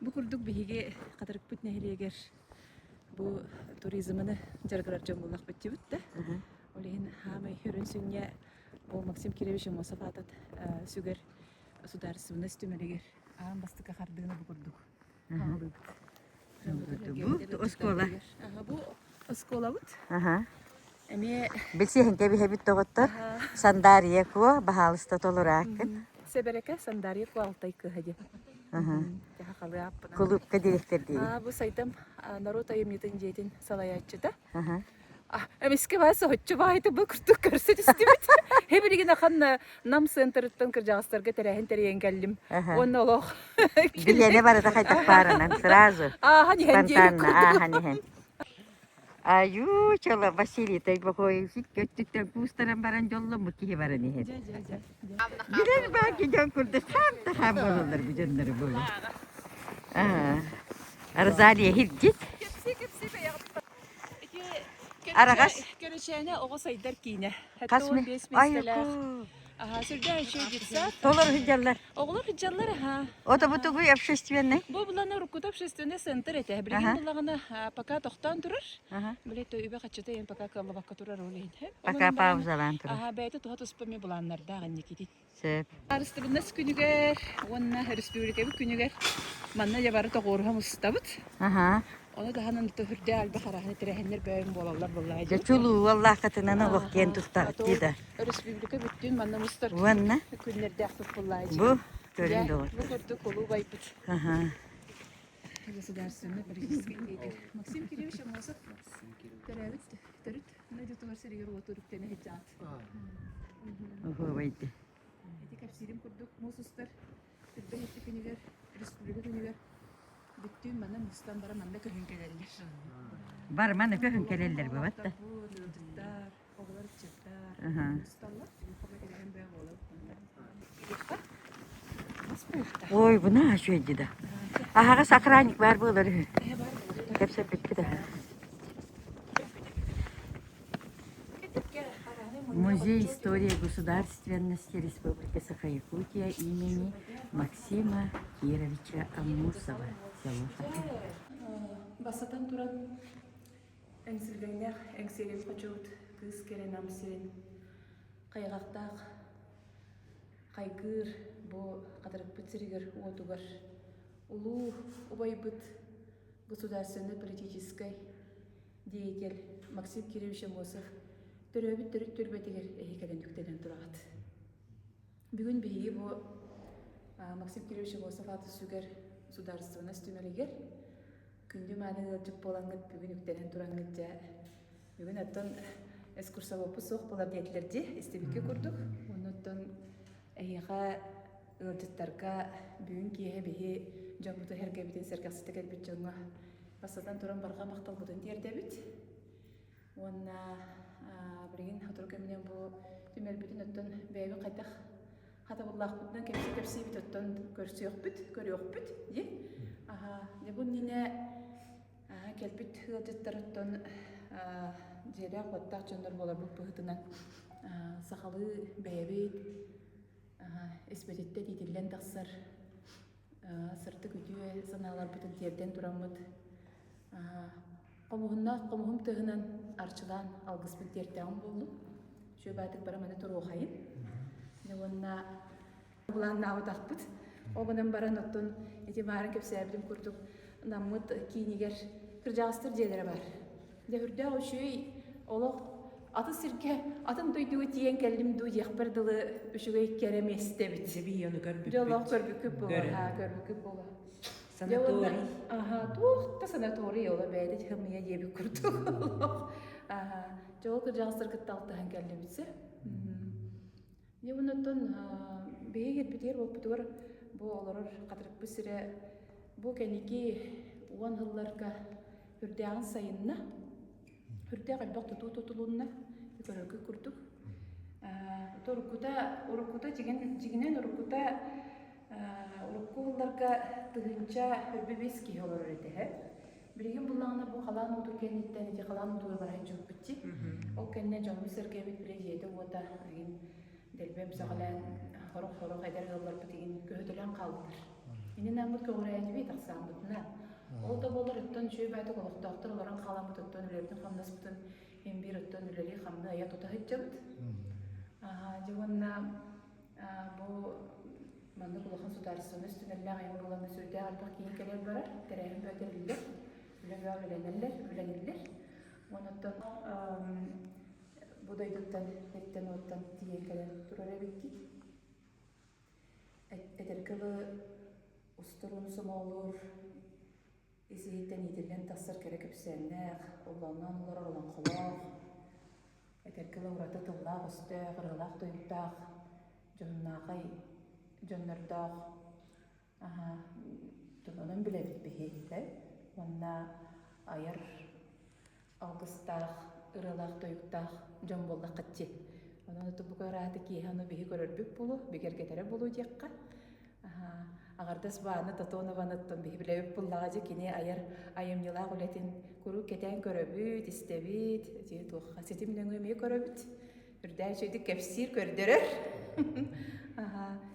Бу курдук биһиги Хатырыкпыт нэһилиэгэр бу туризмыны дьарыгырар дьон буоллахпыт дибит да. Ол иһин хаамай үрүн сүнньэ бу Максим Кирович Аммосов аатын сүгэр судаарыстыбаннай түмэлигэр аан бастакы хардыыны бу курдук хаалыыбыт. Бу оскуола. Бу оскуолабыт. Аха. Эмиэ Билсиһин кэбиһэбит доҕоттор. Сандаарыйа Куо, баһаалыста толорааккын. Сэбэрэкэ Сандаарыйа Куо Алтай кыыһа диэн. Сахалыы ааппынан. Кулуупка дириэктэр диибин. Бу Сайдам норуот айымньытын дьиэтин салайааччыта. Эмискэ баа соһуччу баайты бу курдук көрсө түстүбүт. Хе билигин ахан Нам центрыттан кырдьаҕастарга тэрээһин тэрийэн кэллим. Уонна олох Билиэнэ барыта хайдах баарынан сразу ааһан иһэн диэбит спонтанно ааһан иһэн. Айуу, чала Василий Тойбохоевич өттүттэн куустаран баран дьолломмут киһи баран иһэр. Билэр баки дьон курдук хаам да хаам буолаллар бу дьоннору буолар. Аа, Розалия Хирдит. Кэпсии кэпсии бэйэҕит Араҕас. Кэрэчээнэ оҕо сайдар киинэ. Хас 75 миэстэлээх. Аха, сүрдээх үчүгэй детсад. Толор сылдьаллар. Оҕолор сылдьаллар, аха. Ото бу тугуй общественный? Бу булана уруккута общественный центр этэ. Билигин буллаҕына пока тохтоон турар. Биле то үбэ хаччыта ен пока кыаллыбакка турар ол иһин. Пока паузалаан турар. Аха, бэйэтэ туһа туспа ми былааннардаах инникитин. Сөп. Судаарыстыбаннас күнүгэр уонна өрөспүүбүлүкэбит күнүгэр манна дьэ бары тоҕуоруһа мустабыт. Аһаа. Ону таһынан үрдээх элбэх арааһы тэрээһиннэр бөөн буолаллар буоллаа Дьэ чулуу уоллааххытынан олох киэн туттаҕыт дии да. Өрөспүүбүлүкэ бүттүүн манна мустар Уонна күннэрдээх буллаа Бу көрүн доҕоттор. Бу курдук улуу байбыт. Аһаа. Государственный политический деятель Максим Кириллович Аммосов төрөөбүт төрүт дойдутугар сиригэр уоту үрүктэнэ сылдьаат. Оһуобайды. Ити кэпсиирим курдук муус устар түрбэ күнүгэр, республика күнүгэр бүттүүн манна мустан баран манна көһөн кэлэллэр. Бар манна көһөн кэлэллэр бабат да. Ыалдьыттар, оҕолор ыччаттар мусталлар. Кэлэн бөҕө буолабыт манна. Ой, бу үчүгэй да. Аһаҕас охранник баар буолар үһү. Кэпсэппиппит аһа. Музей истории государственности Республики Саха-Якутия имени Максима Кировича Аммосова село Хатырык. Бастатан туран, эҥсилгэҥнээх Эҥсиэли хочобут кыыс кэрэ Нам сирин хайҕахтаах хайгыыр бу Хатырыкпыт сиригэр-уотугар улуу убайбыт государственнай-политическай деятель Максим Кирович Аммосов төрөөбүт төрүт түөлбэтигэр эһи кэлэн үктэнэн тураҕыт. Бүгүн биһиги бу Максим Кирович Аммосов ааты сүгэр судаарыстыбаннас түмэлигэр күндү мааны ыалдьыт буолаҥҥыт бүгүн үктэнэн тураҥҥыт дьэ бүгүн оттон экскурсоводпут суох буолар диэтилэр дии истибиккэ курдук. Оннуттан эһиэхэ ыалдьыттарга бүгүн киэһэ биһи дьоммутун сэргэбитин сэргэхситэ кэлбит дьоҥҥо бастатан туран барҕа махталбытын тиэрдэбит. Уонна билигин сотору кэминэн бу түмэлбитин оттон бэйэбит хайдах хатабыллаахпытынан кэпсии-кэпсиибит оттон көрсүөхпүт, көрүөхпүт дии. Аха, дьэ бу иннинэ кэлбит ыалдьыттар оттон дьиэлээх-уоттаах дьоннор буоларбыт быһыытынан сахалыы бэйэбит испититтэн иитиллэн тахсар сырдык үтүө санааларбытын тиэрдэн тураммыт хомуһуннаах хомуһум тыаһынан арчылаан алгыспын тиэртэҕим буоллум. Үчүгэй баайдык бары маны туруохайын. Уонна былааннаабытахпыт. Ол гынан баран оттон ити маарын кэпсээбитим курдук Наммыт киинигэр кырдьаҕастар дьиэлэрэ баар. Дьэ үрдээх үчүгэй олох атын сиргэ, атын дойдуга тиийэн кэллим дуу диэхпэр дылы үчүгэй кэрэ миэстэ эбит. Дьэ биһи ону көрбүппүт. Дьэ олох көрбүккүт буолуо. Аһаа, көрбүккүт буолуо. Санаторий. Аһаа, туох да санаторий ола бэйэтэ хымыйа диэбит курдук олох. Аһаа, дьэ ол кырдьаҕастар кытта алтыһан кэллибит сэ. Дьэ оннуттан биһиги кэлбитигэр буолбутугар бу олорор Хатырыкпыт сирэ бу кэнники уон сылларга үрдээҕин сайынна. Үрдээх элбэх тутуу тутулунна, көрөргүт курдук. Уруккута, уруккута дьиҥинэн уруккута урукку сылларга тыһыынча өрбө биэс киһи олорор этэ. Билигин буллаҕына бу халаан уутун кэнниттэн ити халаан уутугар бара сылдьыбыппыт дии. Ол кэннэ дьоммут-сэргэбит били дьиэтэ-уота игин дэлби эмсэҕэлээн сорох-сорох эдэр ыалларбыт игин көһөтөлөөн хааллылар. Иннинэ аммыт көҕүрээтибит, ахсааммытына. Ол да буоллар оттон үчүгэй баайдык олохтоохтор олорон хааламмыт оттон үлэбитин-хамнаспытын ин биир оттон үлэлии-хамныы айа тута сылдьабыт. Дьэ уонна бу маннык улахан судаарыстыбаннай түмэллээх айан буолан сүрдээх элбэх киһи кэлэн барар, тэрээһин бөтөрүллэр, үлэ бөҕө үлэлэнэллэр, үлэлэниллэр. Онон бу дойдуттан сиртэн-уоттан тиийэн кэлэн турар эбиккит. Этэргэ дылы устар ууну сомоҕолуур, ис-иһиттэн иитиллэн тахсар кэрэ кэпсээннээх, оллоонноон олорор олоҥхолоох, этэргэ дылы ураты тыллаах-өстөөх, ырыалаах-тойуктаах, дьоһуннаахай дьоннордоох аһа онон билэбит биһиги уонна айар алгыстаах, ырыалаах-тойуктаах дьон буоллаххыт дии. Онон ото бука ыраата киэһэ ону биһи көрөрбүт буолуо, бигэргэтэрэ буолуо диэххэ. Аҕардас Баана Тотонованы биһи билэбит буллаҕа дьэ кини айар айымньылаах үлэтин куруук кэтээн көрөбүт, истэбит, дии туохха ситим нөҥүө эмиэ көрөбүт. Үрдээх үчүгэйдик кэпсиир, көрдөрөр.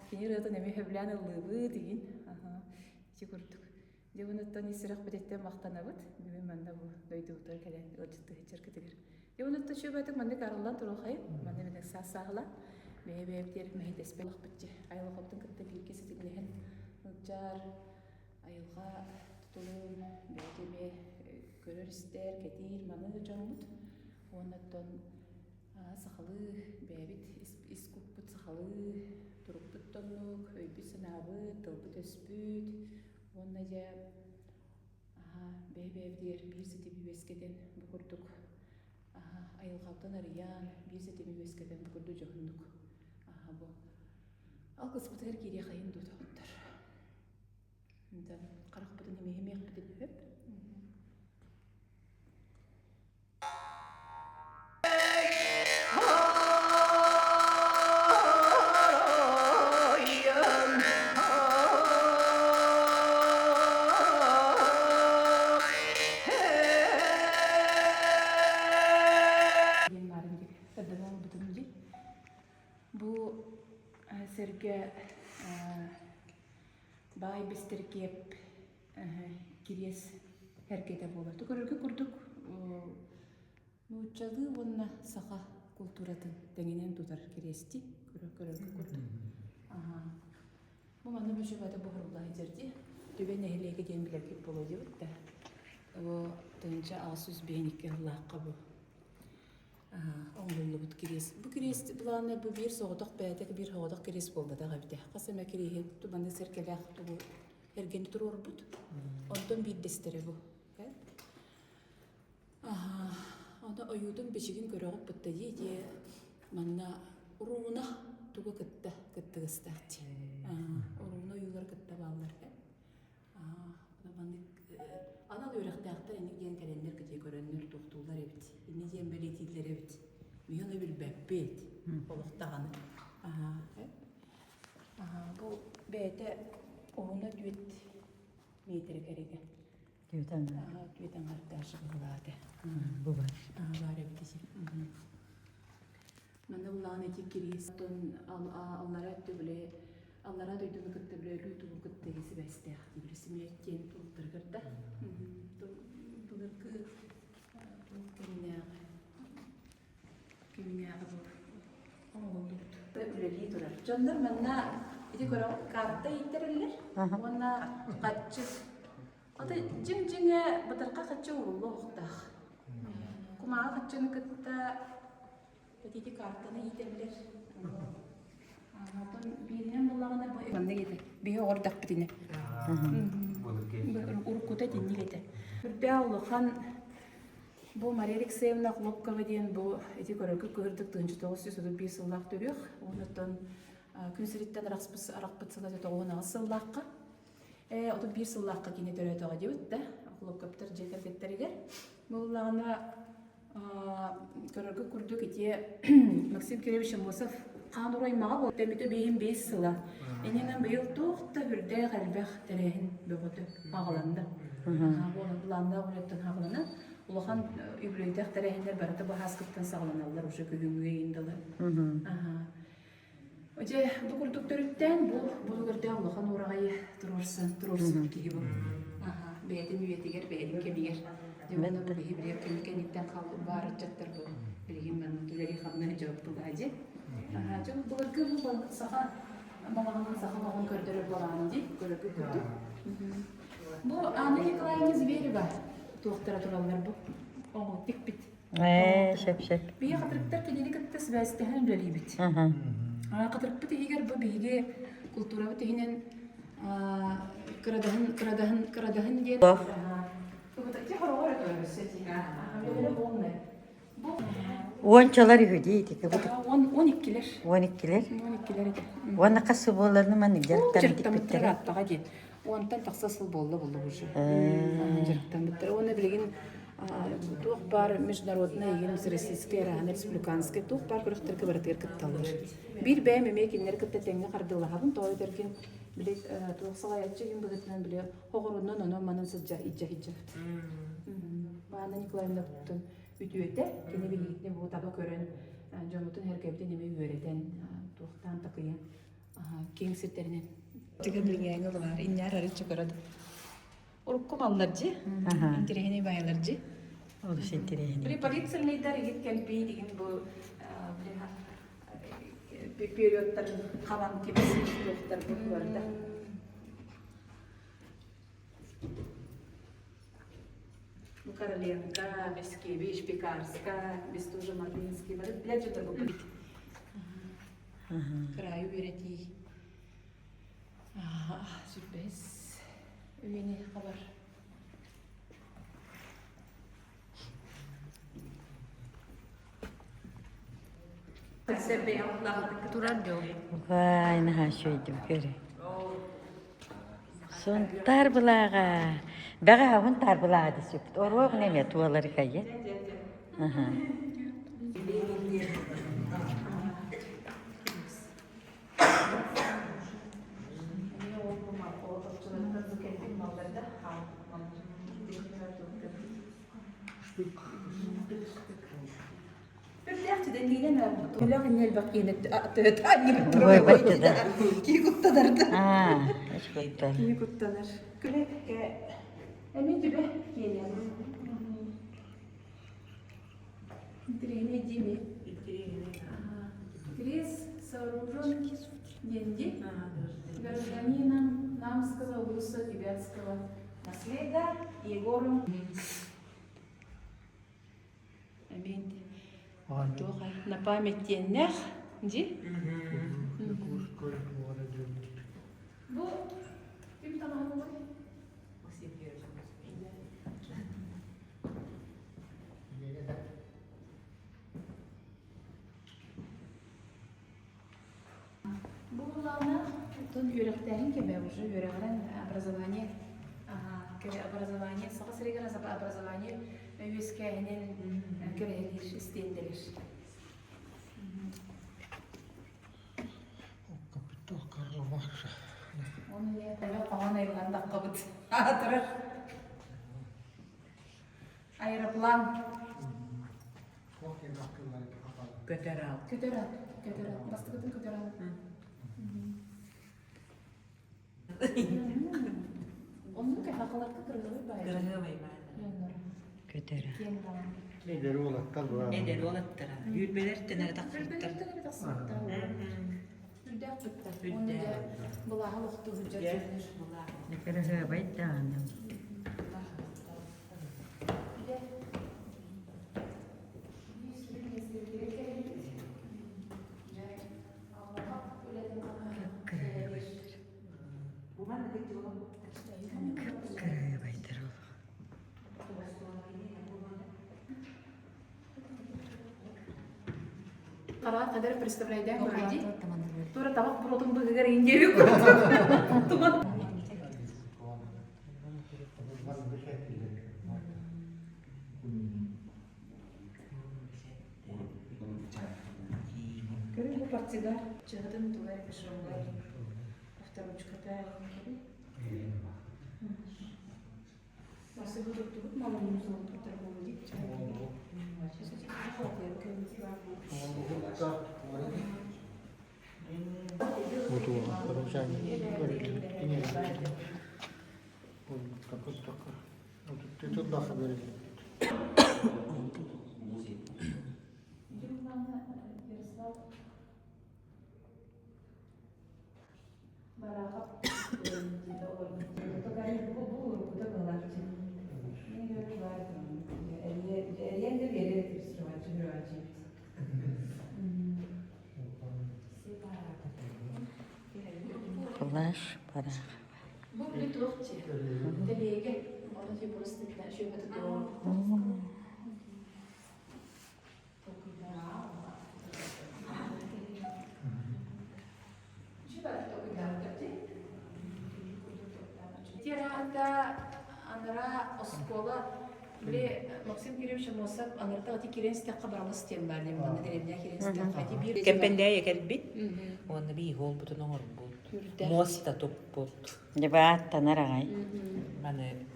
Кини ырыатын эмиэ сөбүлээн ыллыыбыт игин. Ити курдук. Дьэ онуттан ис сүрэхпититтэн махтанабыт. Бүгүн манна бу дойдубутугар кэлэн ыалдьыттыы сылдьаргытыгар. Дьэ онуттан үчүгэйдик маннык арыллан туруохайын. Манна мин саас сааһылаан бэйэ-бэйэбитигэр мэһэйдэспэт дьэ айылҕабытын кытта бииргэ ситимнэһэн сылдьар айылҕа тутулун бэйэтэ эмиэ көрөр-истэр, кэтиир, маныыр дьоммут. Уонна оттон сахалыы бэйэбит ис куппут сахалыы турукпут тоннук, өйбүт-санаабыт, тылбыт-өспүт уонна дьэ бэйэ-бэйэбитигэр биир ситими үөскэтэн бу курдук айылҕаттан арыйан биир ситими үөскэтэн бу курдук дьоһуннук бу алгыспытыгар киириэхэйин дуу доҕоттор. Онтон харахпытын имиһимиэхпитин сөп. Бу сэргэ баай бэстэркиэп кириэс эргэтэ буолар. Көрөргө курдук нууччалыы уонна саха култууратын тэҥинэн тутар кириэсти көрөргө курдук. Бу манна бөчөбөтө буһурулла сылдьар дии. Түбэ нэһилиэгэ диэн билэргит буолуо диэбит да. Бу 1852 сыллаахха бу оҥоһуллубут кириэс. Бу кириэс былаана бу биир соҕотох бэйэтэ биир соҕотох кириэс буолбатах эбитэ. Хас эмэ кириэһи маннык сэргэлээх тугу эргэни туруорбут. Онтон биирдэстэрэ бу. Аны ойуутун бичигин көрөҕүт бытта дии дии манна урууна тугу кытта кыттыгастаах дии. Урууна ойуулар кытта бааллар. Маннык анал үөрэхтээхтэр инник диэн кэлэннэр кытыы көрөннөр туохтууллар эбит. Инни диэн бэлиэтииллэр эбит. Биһи ону билбэппит. Олох даҕаны. Бу бэйэтэ уһуна түөт миэтэрэ кэриҥэ. Түөт аҥаар. Түөт аҥаардаах быһылаата. Бу бар. Баар эбит ити. Манна буллаҕын ити кириэс аллара өттө били аллара дойдуну кытта били өлүү тугу кытта сибээстээх дии били смерть диэн тулуктарыгар да былыргы кэминээҕи кэминээҕи бу оҥоһуллубут үлэлии турар дьоннор манна ити көрө карта ииттэрэллэр уонна хаччы аты дьиҥ дьиҥэ бытарха хаччы ууруллуо уохтаах кумааҕы хаччыны кытта ити картаны иитэллэр Оттон бииринэн буллаҕына бу маннык этэ. Биһи оҕордохпутуна. Уруккута итинник этэ. Үрдээх улахан Бу Мария Алексеевна Хлопкова диэн бу ити көрөргө кыһырдык 1931 сыллаах төрүөх. Онтон күн сириттэн арахпыт арахпыт сыла 98 сыллаахха. 31 сыллаахха кини төрөөтөҕө диэбит да Хлопковтар дьиэ кэргэттэригэр. Буоллаҕына көрөргө курдук ити Максим Кирович Аммосов хаан ураймаҕа буолта эмитэ биэһин биэс сыла. Иннинэн быйыл туох да үрдээх элбэх тэрээһин бөҕөтө аҕаланна. Былааннаах үлэттэн аҕалана. Улахан үбүлүөйдээх тэрээһиннэр барыта бу ааскыттан саҕаланаллар уже күһүҥҥү ыйын дылы. Дьэ, бу курдук төрүттээн бу булугурдаах улахан уораҕайы туруорсан туруорсубут киһи бу. Аха, бэйэтин үйэтигэр, бэйэтин кэмигэр. Дьэ, уонна бу биһи билэр кини кэнниттэн хаалбыт баар ыччаттар бу билигин манна үлэлии-хамныы дьарыктылаа дии. Аха, дьэ, былыргы бу саха балаҕанын саха олоҕун көрдөрөр балаҕан дии, көрөргүт курдук. Бу Анна Николаевна Зверева туохтара тураллар бу оҥо тикпит. Ээ, сөп сөп. Биһиги хатырыктар кинини кытта сибээстэһэн үлэлиибит. Хатырыкпыт иһигэр бу биһиги култуурабыт иһинэн кырадаһын кырадаһын кырадаһын диэн Уончалар үһү дии ити 12-лэр. 12-лэр. 12-лэр этэ. Уонна хас сыл буолларына маннык дьарыктанан тикпиттэрэ. Аттаҕа диэн. Уонтан тахса сыл буолла буолла уже. Дьарыктаммыттар. Уонна билигин туох баар международнай игин российскай, араһана республиканскай туох баар күрэхтэргэ барытыгар кытталлар. Биир бэйэм эмиэ кинилэри кытта тэҥҥэ хардыылаһабын. Тоҕо этэргин били туох салайааччы иһин быһыытынан били хоҕорунан онон манан сылдьа илдьэ сылдьабыт. Анна Николаевна үтүөтэ кини биһигитини бу таба көрөн дьоммутун эргэбитин эмиэ үөрэтэн туохтаан такыйан киэҥ сирдэринэн Тыга билиҥээҥи олаар иннээр арыччы көрөд урукку маллар дьи интириэһинэй баайалар дьи Олус интириэһинэй. При полицейныйдар игит кэлбии дигин бу периодтарын хабан кэпсиир туохтар бу барда. Ну, Короленко, Мискевич, Пекарска, Бестужев-Марлинский бары билэр дьоннор бу Кыраайы үөрэтии сүрбэһис үйэни хабар. Вай, наһаа үчүгэйдик көрө. Сунтаар былааҕа. Бэҕэһээ Сунтаар былааҕа десиппит. Оруок неме туолар кайы. Ой, баччада. Кии куттанарда. Аа, эч куттар. Кии куттанар. Күлэккэ эми түбэ киэнэ. Интириэһинэй диэми. Крест сооружен деньги гражданином Намского улуса Дебятского наследа Егором Аминь. На память диэннээх ди. Бу ким таҥаһын Бу булаана тон үөрэхтээһин кэмэ уже үөрэҕинэн образование образование Саха сиригэр образование үөскээһинин кэрэһэлиир истиэндэлэр. Капитал Карла Маркса. Оны эмэ хоһоон айыллан таххабыт. Аатырар. Аэроплан. Көтөр аал. Көтөр аал. Көтөр аал. Бастакытын көтөр аал. Оннук хахаларга кыргызый баай. Кыргызый баай. Көтөр. Киэн даҕаны. Эдэр уолаттар баар. Эдэр уолаттара. Үүрбэлэр тэнэрэ тахсыбыттар. Үүрбэлэр тэнэрэ тахсыбыттар. Үрдээх туттар. Уонна дьэ былааһы лохтуу сылдьар дьоннор. Кыргызый даҕаны. Кып-кырыыбайдар ол. Хараат қадар представляйдаан көрөйдий. Тура табак буротун быһыгар индиэби курдук. Туман. Көрүн бу портсигар чыһытын тугар пешонгар авторучката Басыгы туттубут малын туттар буолу дии. Көттөххө. Тутуллаха берилбит. Плащ барах. Бу били туох дии? Тэлиэгэ. Ону ти просто Тираата анара оскуола били Максим Кириллович Аммосов анарта ати кирен стакка баралыс диэн бар диэн манна дэриэбинэ кирен стакка ити биир Кэмпэндээйэ кэлбит уонна биир уолбутун оҥорбут. Муоста туппут. Дьыбааттанар аҕай. Маны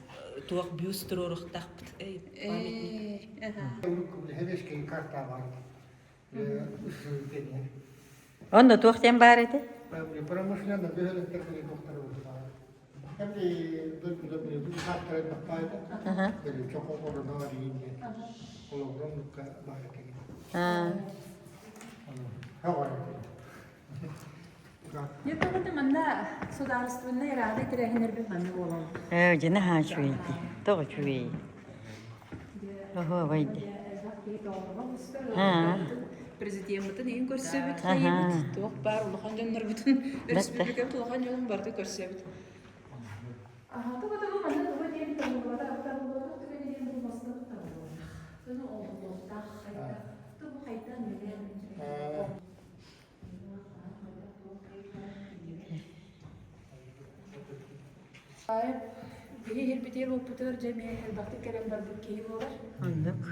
туох бюст туруоруохтаахпыт памятник. Хэвешкин карта бар. Онно туох диэн баар этэ? Промышленно бөһөлөктөр доктор Дьэ манна судаарыстыбаннай ыраахтыы тэрээһиннэрбит манна буолаллар. Ээ, дьэ наһаа үчүгэй дии. Тоҕо үчүгэй? Оһуобай дии. Аа. Президеммытын иһин көрсөбүт, Аһаа. хайыбыт, туох баар улахан дьоннорбутун, өрөспүүбүлүкэбит улахан дьонун барыта көрсөбүт. Аһата бу манна туга диэн табыллыбата, табыллыбатах түгэнэ диэн бу мастан табыллыбатах. Туну оҥоһуллуохтаах хайда, тубу хайдан билэн. Биһи иһирбитигэр уоппутугар дьэ эмиэ элбэхтик кэлэн барбыт киһи буолар. Оннук.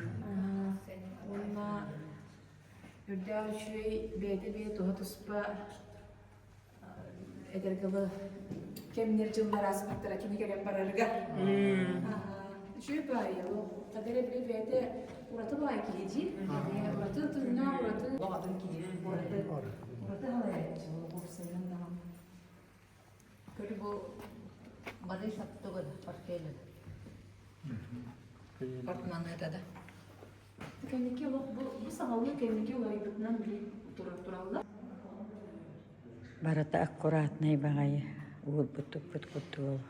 Уонна үрдээх үчүгэй бэйэтэ бэйэ туһа туспа этэргэ дылы кэмнэр дьыллар ааспыттара кини кэлэн барарыгар. Үчүгэй баайы ол кадere бile бэйэтэ ураты баай киһи дии. Ураты тыыннаах ураты атын киһи ураты ураты халайааччы уопсайынан даҕаны. Көрү бу Бары саптыгын портфелин. Портмонета да. Кэнники олох бу бу саҥалыы кэнники уларыйбытынан били турар тураллар. Барыта аккуратнай баҕайы уурбут туппут курдук олох.